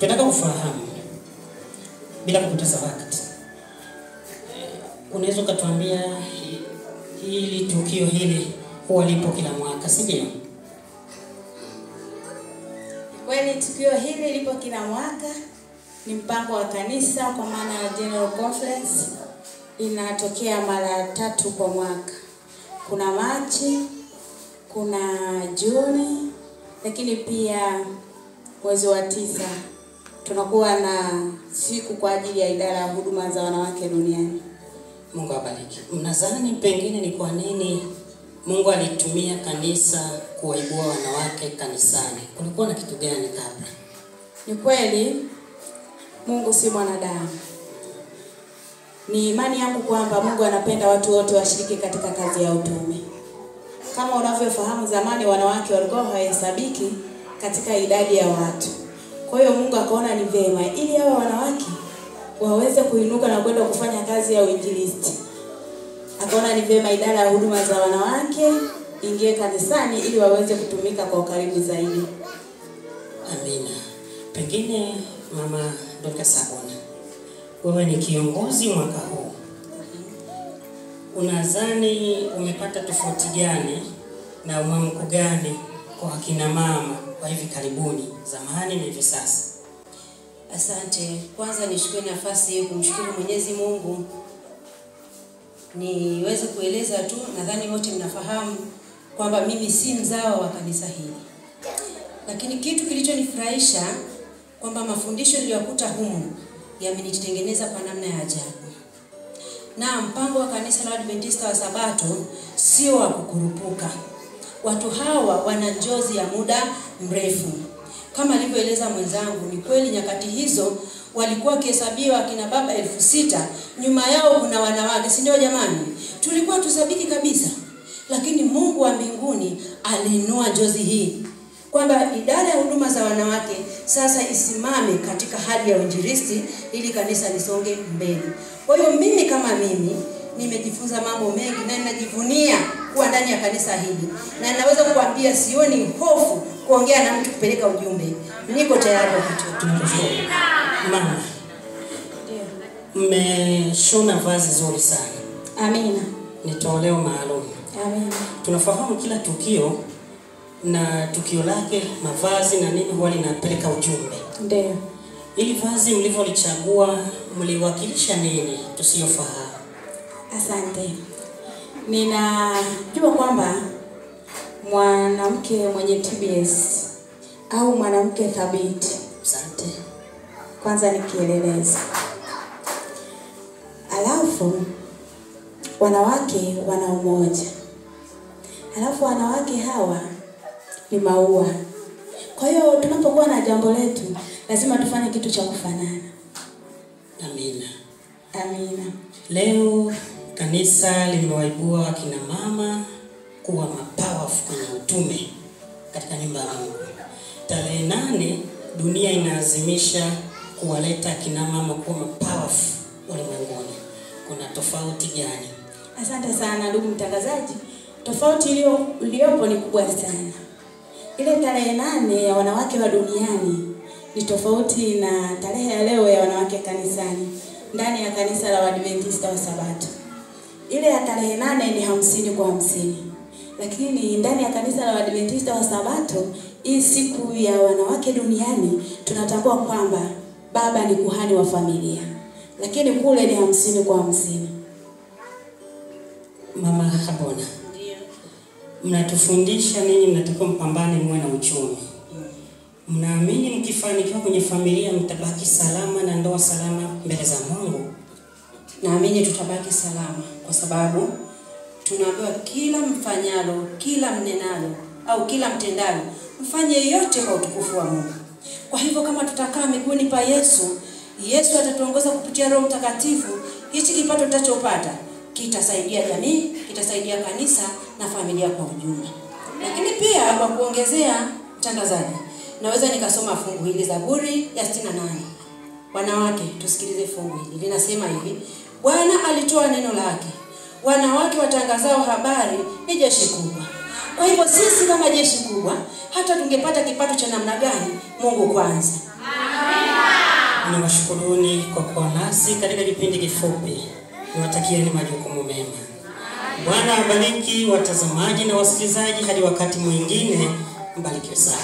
Tunataka kufahamu bila kupoteza wakati, unaweza ukatuambia hili tukio hili huwa lipo kila mwaka, si ndio? Kweli tukio hili lipo kila mwaka, ni mpango wa kanisa kwa maana ya General Conference, inatokea mara 3 kwa mwaka. Kuna Machi, kuna Juni, lakini pia mwezi wa 9 tunakuwa na siku kwa ajili ya idara ya huduma za wanawake duniani. Mungu awabariki. Mnadhani pengine ni kwa nini Mungu alitumia kanisa kuwaibua wanawake kanisani? Kulikuwa na kitu gani kabla? Ni kweli Mungu si mwanadamu. Ni imani yangu kwamba Mungu anapenda watu wote washiriki katika kazi ya utume. Kama unavyofahamu, zamani wanawake walikuwa hawahesabiki katika idadi ya watu. Kwa hiyo Mungu akaona ni vema ili hawa wanawake waweze kuinuka na kwenda kufanya kazi ya uinjilisti. Akaona ni vema idara ya huduma za wanawake ingie kanisani ili waweze kutumika kwa ukaribu zaidi. Amina. Pengine Mama Dorcas Sabona, wewe ni kiongozi mwaka huu. Unadhani umepata tofauti gani na mwamko gani kwa akina mama kwa hivi karibuni, zamani na hivi sasa? Asante. Kwanza nichukue nafasi hii kumshukuru Mwenyezi Mungu. Niweze kueleza tu, nadhani wote mnafahamu kwamba mimi si mzawa wa kanisa hili. Lakini kitu kilichonifurahisha kwamba mafundisho niliyokuta humu yamenitengeneza kwa namna ya ajabu. Na mpango wa kanisa la Adventista wa Sabato sio wa kukurupuka. Watu hawa wana njozi ya muda mrefu. Kama alivyoeleza mwenzangu, ni kweli nyakati hizo walikuwa wakihesabiwa akina baba 6,000, nyuma yao kuna wanawake, si ndio jamani? Tulikuwa tusabiki kabisa. Lakini Mungu wa mbinguni aliinua njozi hii kwamba idara ya huduma za wanawake sasa isimame katika hali ya uinjilisti ili kanisa lisonge mbele. Kwa hiyo mimi kama mimi nimejifunza mambo mengi na ninajivunia kuwa ndani ya kanisa hili. Na ninaweza kukuambia sioni hofu kuongea na mtu kupeleka ujumbe. Niko tayari wakati wote. Mama, mmeshona vazi zuri sana. Amina. Ni toleo maalum. Amina. Tunafahamu kila tukio na tukio lake, mavazi na nini huwa linapeleka ujumbe. Ndio. Ili vazi mlivyolichagua mliwakilisha nini tusiyofahamu? Asante. Ninajua kwamba mwanamke mwenye TBS au mwanamke thabiti, asante, kwanza ni kielelezo. Alafu wanawake wana umoja. Alafu wanawake hawa ni maua. Kwa hiyo tunapokuwa na jambo letu lazima tufanye kitu cha kufanana. Amina. Amina. Leo kanisa limewaibua akina mama kuwa mapowerful kwenye utume katika nyumba ya Mungu. Tarehe 8 dunia inaazimisha kuwaleta akina mama kuwa mapowerful ulimwenguni. Kuna tofauti gani? Asante sana ndugu mtangazaji. Tofauti iliyopo ni kubwa sana. Ile tarehe 8 ya wanawake wa duniani ni tofauti na tarehe ya leo ya wanawake kanisani, ndani ya kanisa la Waadventista wa Sabato. Ile ya tarehe 8 ni 50 kwa 50. Lakini ndani ya kanisa la Waadventista wa Sabato, hii siku ya wanawake duniani tunatambua kwamba baba ni kuhani wa familia. Lakini kule ni 50 kwa 50. Mama Habona, Ndio. Mnatufundisha ninyi mnatakiwa mpambane muwe na uchumi. Mnaamini mkifanikiwa kwenye familia mtabaki salama na ndoa salama mbele za Mungu? Naamini tutabaki salama kwa sababu tunaambiwa kila mfanyalo, kila mnenalo au kila mtendalo mfanye yote kwa utukufu wa Mungu. Kwa hivyo kama tutakaa miguuni pa Yesu, Yesu atatuongoza kupitia Roho Mtakatifu. Hichi kipato tutachopata kitasaidia jamii, kitasaidia kanisa na familia kwa ujumla. Lakini pia kwa kuongezea, mtangazaji, naweza nikasoma fungu hili, Zaburi ya 68. Wanawake, tusikilize fungu hili. Linasema hivi: Bwana alitoa neno lake, wanawake watangazao habari ni jeshi kubwa. Kwa hivyo sisi kama jeshi kubwa, hata tungepata kipato cha namna gani, Mungu kwanza. Ninawashukuruni kwa kuwa nasi katika kipindi kifupi. Niwatakieni majukumu mema. Bwana abariki watazamaji na wasikilizaji hadi wakati mwingine. Mbarikiwe sana.